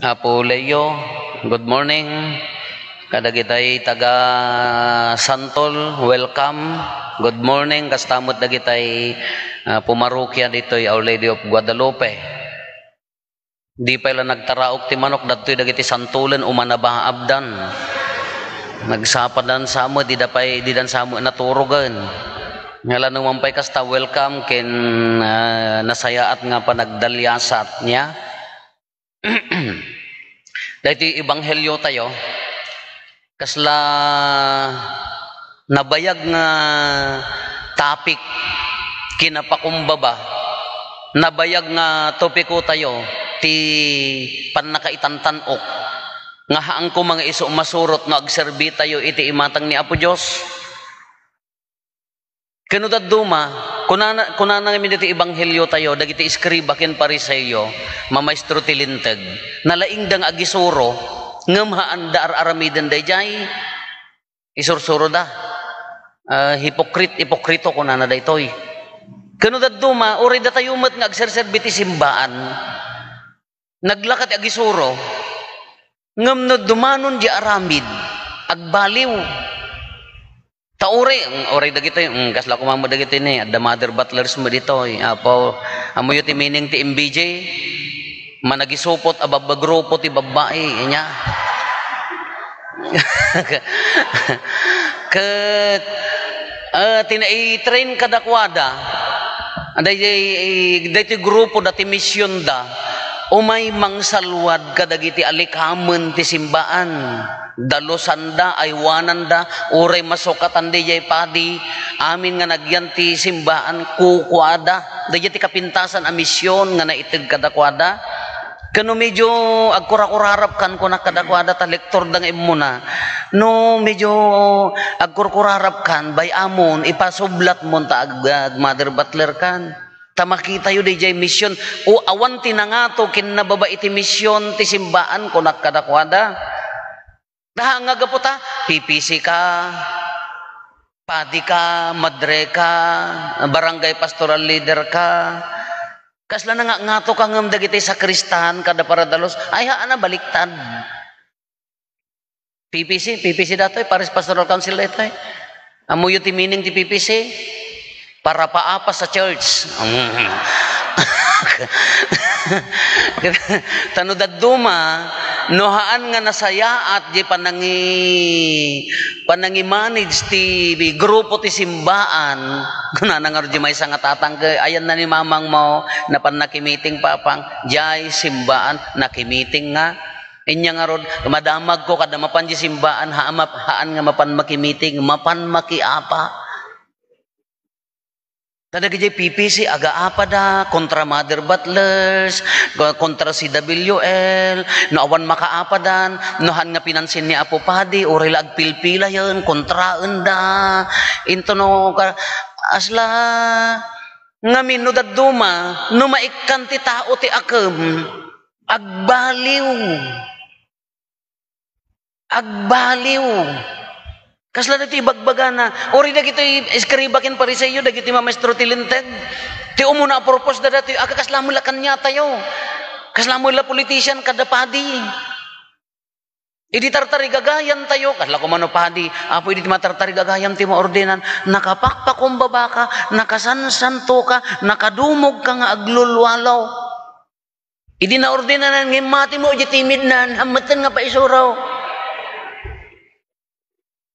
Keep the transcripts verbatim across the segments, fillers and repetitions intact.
Apo Leo, good morning. Kadagitay taga Santol, welcome. Good morning. Kasta met dagitay, ah, pumarokia ditoy Our Lady of Guadalupe. Di pay la nagtaraok ti manok, dadtoy dagiti santolen, umanabaabdan. Nagsapadan sa met, dida pay, didan sa met naturogen. Nga la no man pay kasta, welcome ken, ah, nasayaat nga panagdaliasat niya. Daytoy ebanghelio tayo, kasla nabayag nga topic, kinapakumbaba, nabayag nga topiko tayo ti pannakaitantan-ok, nga haan koma nga isu masurot no agserbi tayo iti imatang ni Apo Dios. Ken no dadduma, kunana, kunana ngamin iti ebanghelio tayo, dagiti eskriba ken Fariseo, mamaestro ti Linteg, nalaingda nga agisuro, ngem haanda ar-aramiden daydiay isursuroda. Ah, hipokrit, hipokrito, kunana daytoy. Ken no dadduma, uray datayo met nga agserserbi ti simbaan, naglaka ti agisuro, ngem no dumanon di aramid, agbaliw. Ta uray, mm, uray dagitoy, mm, kasla koma met dagitoy ni, adda mother butlers met ditoy. Apo, ammoyo ti meaning ti M B J? Managisupot a babbagrupo ti babbai, inya. Ket, ah, ti naitrain kadakuada, daytoy, daytoy grupo da ti misionda, umay mangsalwad kadagiti alikamen ti simbaan. Dalusanda, aywananda, uray masukatan daydiay padi, amin nga nagyan ti simbaan, kukuada. Daydiay ti kapintasan a mision nga naited kadakuada. Ken no medio agkurakurarapkan, kunak kadakuada, ta lektorda nga immuna. No medio agkurkurarapkan, bay-amon, ipasublatmon ta ag-, ag-mother butlers-kan. Ta makitayo daydiay mision. O, awan ti nangato ken nababa iti mision ti simbaan, kunak kadakuada. Ta nga gapu ta, P P C ka, padi ka, madre ka, barangay pastoral leader ka. Kasla nangangato ka ngem dagiti sakristan kada paradalos, ay, haan a baliktad. P P C, P P C datoy, Parish Pastoral Council daytoy. Ammoyo ti meaning ti P P C? Para paapas sa church. Mm. Ta no dadduma, no haan nga nasayaat di panangi-, panangi-manage ti grupo ti simbaan, kunana ngarud di maysa nga tatang, "Ayanna ni mamangmo, napan nakimiting, Papang." "Diay simbaan, nakimiting nga." Inya ngarud, madamagko kada mapan di simbaan, ha-, map-, haan nga mapan makimiting, mapan makiapa. Ta dagiti P P C, agaapada, kontra Mother Butlers, ko-, kontra C W L, no awan makaapadan, no haan nga pinansin ni Apo Padi, uray la agpilpilayen, kontraenda. Into no ka-, asla, ngamin no dadduma, no maikkan ti tao ti akem, agbaliw. Agbaliw. Kasla dagiti ibagbagana. Uray dagiti eskriba ken Fariseo, dagiti mamaestro ti Linteg. Ti umuna a purpose da datoy, agkakasla met la kaniatayo. Kasla met la politician kada padi. Idi tartarigagayan tayo, kasla koma no padi, "Apo, idi ti matartarigagayam ti maordenan, nakapakpakumbaba ka, nakasansanto ka, nakadumog ka nga aglulwalaw." Idi naordenanan nga matimo iti timidnan, hammetten nga paisuro.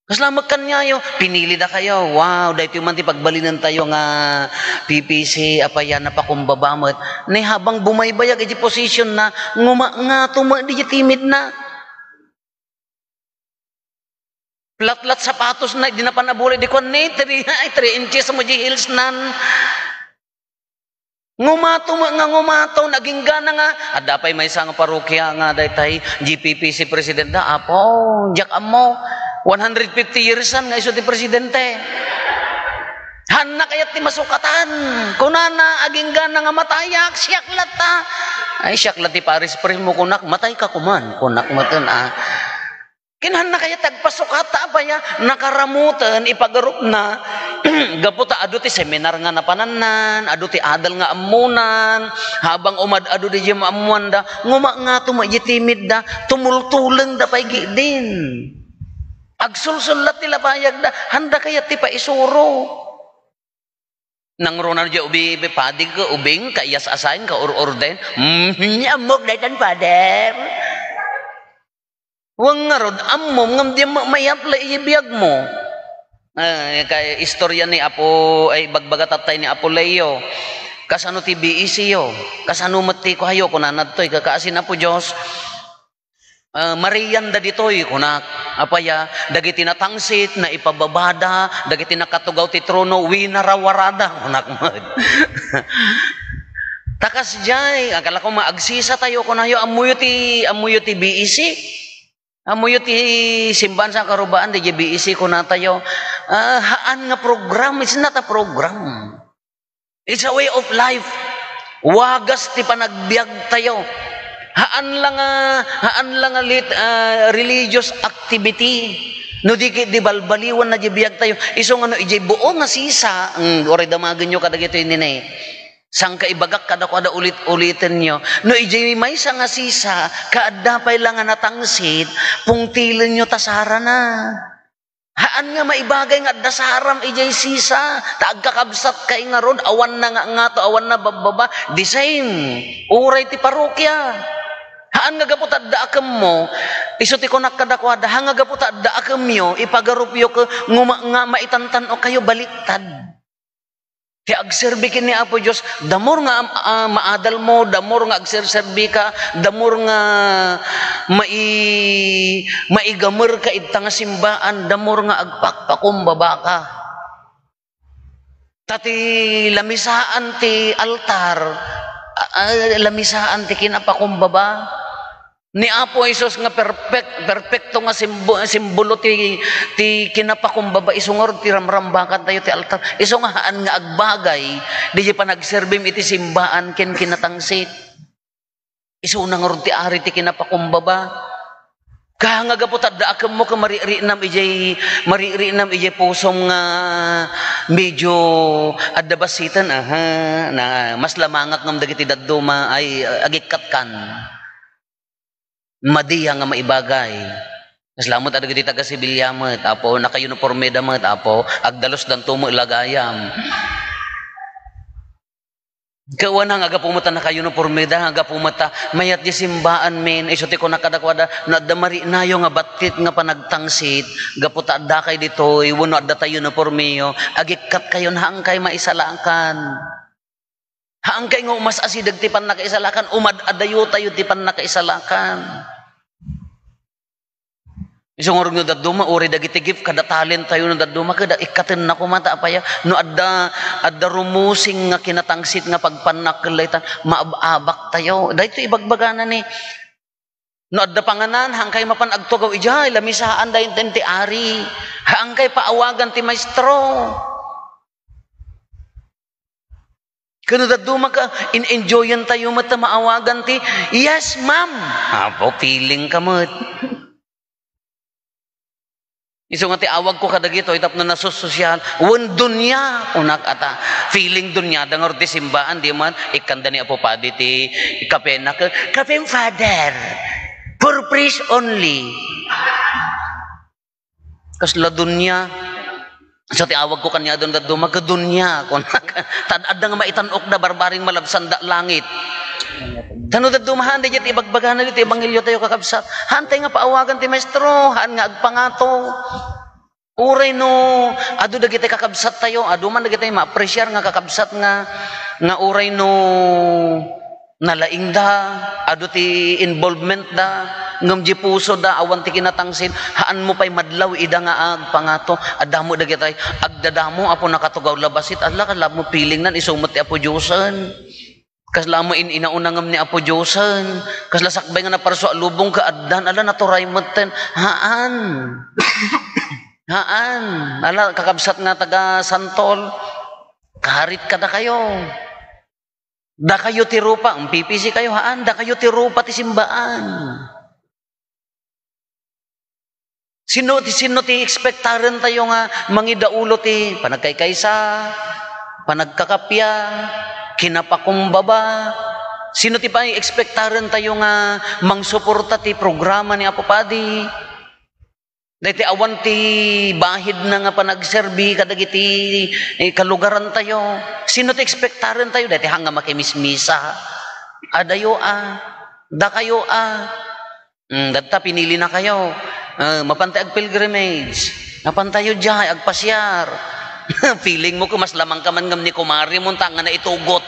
Kasla met kaniayo, pinili da kayo. Wow, daytoy man ti pagbalinen tayo nga P P C, apay a napakumbaba met. Ne habang bumaybayag iti position na, nguma-, ngato met di timidna. Latlat sapatos na, di na panabuli di kuan ni, three, ay, three inches mo di heels nan. Ngumato met nga ngumato, naginggana nga, adda pay maysa nga parokia nga daytay, G P P C president da, apo, diak ammo, one hundred fifty years an nga isu ti presidente. Hanna kayat ti masukatan. Kunana, aginggana nga matayak, siak latta. Ay, siak la ti paris primo, kunak, matay ka kuman, kunak, matun, ah. Kinahangna kayat ti agpasukat ta apay a, nakaramoten ipagarupna. Gapu ta adu ti seminar nga napanannan, adu ti adal nga ammonan, habang umad-adu di maammoanda, nguma ngato met iti timidda, tumultulengda pay gidin. Agsulsullat ti lapayagda, handa kayat ti paisuro. Nangruna diay ubi, padig, ubing, kaiyas-asayan, kaur-orden. Hmm, ammok daytan, Father. Wen ngarud, ammom ngem dimo ma-, ma-apply iti biagmo. Eh, kay istorya ni Apo, ay, ibagbaga tattay ni Apo Leo. Kasano ti B E C yo? Kasano met ti kuayo? Kunana ditoy, kakaasi ni Apo Dios. Ah, marianda ditoy, kunak. Apay a, dagiti natangsit, naipababada, dagiti nakatugaw ti trono, winarawarada, kunak met. Ta kasdiay, agkala ko maagsisa tayo, kunayo, ammoyo ti, ammoyo ti B E C? Ammoyo ti simbaan sa karubaan, di B E C, kunatayo. Ah, haan nga program, it's not a program. It's a way of life. Wagas ti panagbiagtayo. Haan la nga, haan la nga lit-, ah, religious activity. No di ket di balbaliwan na di biagtayo. Isu nga no idiay buo nga sisa, mm, uray damagenyo kadagitoy nini. Sangkaibagak kadakuada ulit-ulitenyo. No idiay maysa nga sisa, kaadda pay la nga natangsit, pungtilenyo ta sarana. Haan nga maibagay nga adda saram idiay sisa, ta agkakabsatkay ngarud, awan na nga ngato, awan na babbaba, the same. Uray ti parokia. Haan nga gapu ta adda akemmo, isu ti kunak kadakuada, haan nga gapu ta adda akemyo, ipagarupyo ket nguma-, nga maitantan-okayo baliktad. Ti agserbi ken ni Apo Dios, the more nga, ah, maadalmo, the more nga agserserbika, the more nga mai-, maigamerka idta nga simbaan, the more nga agpakpakumbabaka. Ta ti lamisaan ti altar, ah, ah, lamisaan ti kinapakumbaba. Ni Apo Jesus nga perfect, perfecto nga simbo-, simbolo ti, ti kinapakumbaba, isu ngarud ti ramrambakantayo ti altar. Isu nga haan nga agbagay, di panagserbim iti simbaan ken kinatangsit. Isuna ngarud ti ari ti kinapakumbaba. Ka nga gapu ta adda akemmo ken marikrinam idiay, marikrinam idiay pusom nga medyo adda bassiten, aha, na mas lamangak ngem dagiti dadduma ay agikkatkan. Madi nga maibagay. Kasla met dagiti taga-sibilya met, Apo, naka-uniformeda met, Apo, agdalusdanto met la gayam. Kawana nga gapu met ta naka-uniformeda, nga gapu met ta mayat di simbaan, men, isu ti kunak kadakuada, no adda mariknayo nga battit nga panagtangsit, gapu ta addakay ditoy, wenno adda tay uniformeyo, agikkatkayon, haankay maisalakan. Haankay nga umas-asideg ti pannakaisalakan, umad-adayotayo ti pannakaisalakan. Isu ngarud no dadduma, uray dagiti gift kada talentayo no dadduma, kada ikkatenna koma ta apaya, no adda, adda rumusing nga kinatangsit nga pagpannakkel dayta, maab-abaktayo. Daytoy ibagbagana ni, no adda panganan, haankay mapan agtugaw idiay, lamisaan daynten ti ari. Haankay paawagan ti maestro. Ken no dadduma ka, in-enjoyan tayo met ta maawagan ti, "Yes, ma'am." Apo, feeling ka met. Isu nga ti awagko kadagitoy tapno nasusosial, wen dunia, kunak ata. Feeling dunia, da ngarud ti simbaan, di man, ikkanda ni Apo Padi ti kapena, ke, "Kapem, Father, for praise only." Kasla dunia. So, ti awagko kaniada no dadduma, "Ke dunia," kunak. Tad-, adda nga maitan-okda, barbareng malabsanda langit. Ta no dadduma, haan daydiay ti ibagbagana ditoy ebanghelio tayo, kakabsat. Haantay nga paawagan ti maestro, haan nga agpangato. Uray no, adu dagiti kakabsat tayo, adu man dagiti ma-appreciar nga kakabsat nga, nga uray no, nalaingda, adu ti involvement da, ngem di puso da, awan ti kinatangsit, haan mo pay madlaw ida nga agpangato. Adda mo dagitay, agdadamo, Apo, nakatugaw la bassit, ala, kasla mo feeling nan, isu met ti Apo Diosen. Kasla mo in-inauna ngem ni Apo Diosen. Kasla sakbay nga naparso a lubong ka addan, ala, naturay metten. Haan. Haan. Ala, kakabsat nga taga Santol. Karit kadakayo. Dakayo ti rupa, P P C kayo, haan, dakayo ti rupa ti simbaan. Sino ti, sino ti ekspektaren tayo nga mangidaulo ti panagkaykaysa, panagkakappia, kinapakumbaba? Sino ti pay ekspektaren tayo nga mangsuporta ti programa ni Apo Padi? Daytoy awan ti bahid na nga panagserbi kadagiti, eh, kalugaran tayo. Sino ti ekspektaren tayo? Daytoy hang nga makimismisa. Adayo a, dakayo a. Mm, dadta, pinili na kayo. Ah, mapan tayo ag-pilgrimage. Mapan tayo diay, agpasiar. Feeling mo ko mas lamang ka man ngam ni kumari mo, tanga na itugot.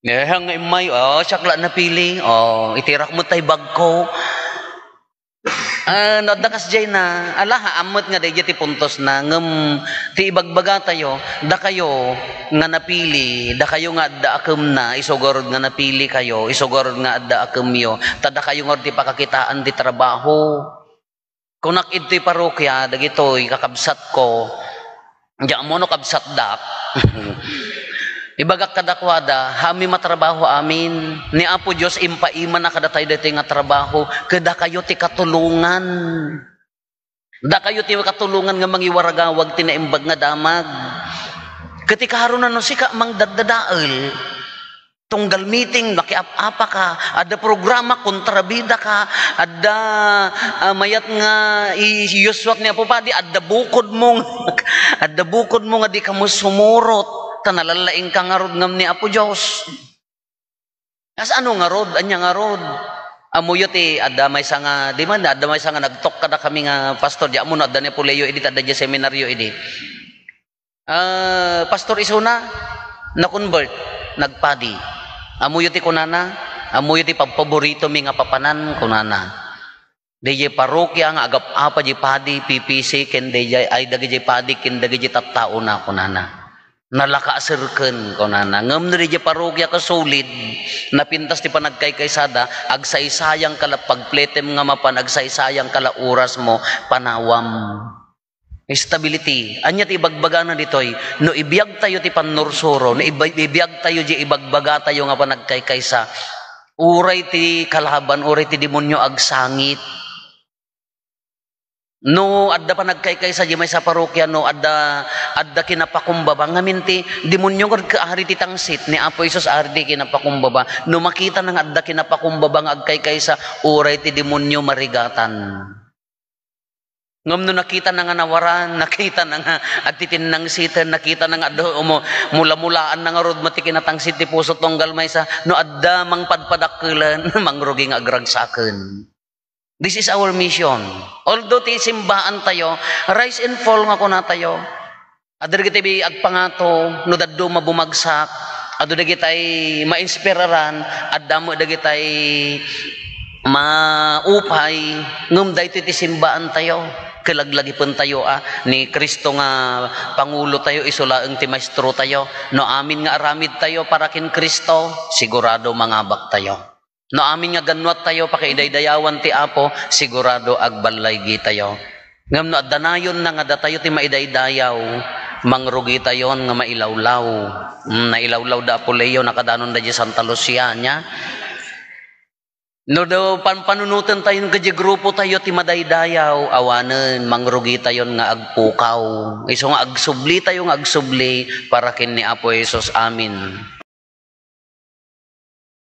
Eh, hang nga imay, oh, siak la napili. Oh, itirak mo tay bag ko. Ah, no, adda kasdiay na, ala, ammet nga daydiay ti puntos na, ngem ti ibagbaga tayo, dakayo nga napili, dakayo nga adda akemna, isu garud nga napili kayo, isu garud nga adda akemyo, ta dakayo ngarud ti pakakitaan ti trabaho. Kunak idtoy parokia, dagitoy kakabsatko, Diak ammo no kabsatdak. Ibagak kadakuada, "Haanmi matrabaho amin. Ni Apo Dios impaimanna kadatayo daytoy nga trabaho, ket dakayo ti katulongan. Dakayo ti katulongan nga mangiwaragawag ti naimbag nga damag. Ket ikaaro na no sika mangdaddadael, tunggal meeting, makiap-apaka, adda programa, kontrabidaka, adda, ah, mayat nga i-, iyuswak ni Apo Padi, adda bukodmo, adda bukodmo nga dika met sumurot, ta nalallaingka ngarud ngem ni Apo Dios." Kasano ngarud? Ania ngarud? Ammoyo ti adda maysa nga, di man, adda maysa nga nagtalk kadakami nga, "Pastor, diak ammo no adda ni Apo Leo idi, ta adda diay seminario idi." Ah, Pastor, isuna, na-convert, nagpadi. Ammoyo ti kunana, "Ammoyo ti pabpaboritomi nga papanan," kunana. Daydiay parokia nga agap-apa diay padi, P P C, ken daydiay, ay, dagidiay padi, ken dagidiay tattaona, kunana. "Nalaka a serken," kunana. Ngem no daydiay parokia ket solid, napintas ti panagkaykaysada, agsaysayangka la pagpletem nga mapan, agsaysayangka la orasmo, panawam. Stability. Ania ti ibagbagana ditoy? No ibiagtayo ti pannursuro, no iba-, ibiagtayo diay ibagbagatayo nga panagkaykaysa, uray ti kalaban, uray ti demonio agsangit. No adda panagkaykaysa diay maysa a parokia, no adda, adda kinapakumbaba, ngamin ti demonio ngarud ket ari ti tangsit, ni Apo Jesus ari ti kinapakumbaba. No makitana nga adda kinapakumbaba nga agkaykaysa, uray ti demonio marigatan. Ngem no nakitana nga nawaran, nakitana nga agtitinnangsiten, nakitana nga adda umo-, mula-mulaanna ngarud met ti kinatangsit ti puso tunggal maysa, no adda mangpadpadakkelen, mangrugi nga agragsaken. This is our mission. Although ti simbaantayo, rise and fall nga kunatayo. Adda dagiti agpangato, no dadduma bumagsak, adu dagiti mainspiraran, adda met dagiti maupay, ngem daytoy ti simbaantayo. Kalaglagipentayo a ni Cristo nga pangulotayo, isu laeng ti maestrotayo. No amin nga aramidtayo para ken Cristo, sigurado mangabaktayo. No amin nga gannuattayo, pakaidaydayawan ti Apo, sigurado agballaygitayo. Ngem no adda nayonna nga datayo ti maidaydayaw, mangrugitayon nga mailawlaw. Mm, nailawlaw da Apo Leo, nakadanon da diay Santa Lucia, nia? No do panpanunotentayon ket diay grupotayo ti madaydayaw, awanen, mangrugitayon nga agpukaw. Isu nga agsublitayo nga agsubli para ken ni Apo Jesus. Amen.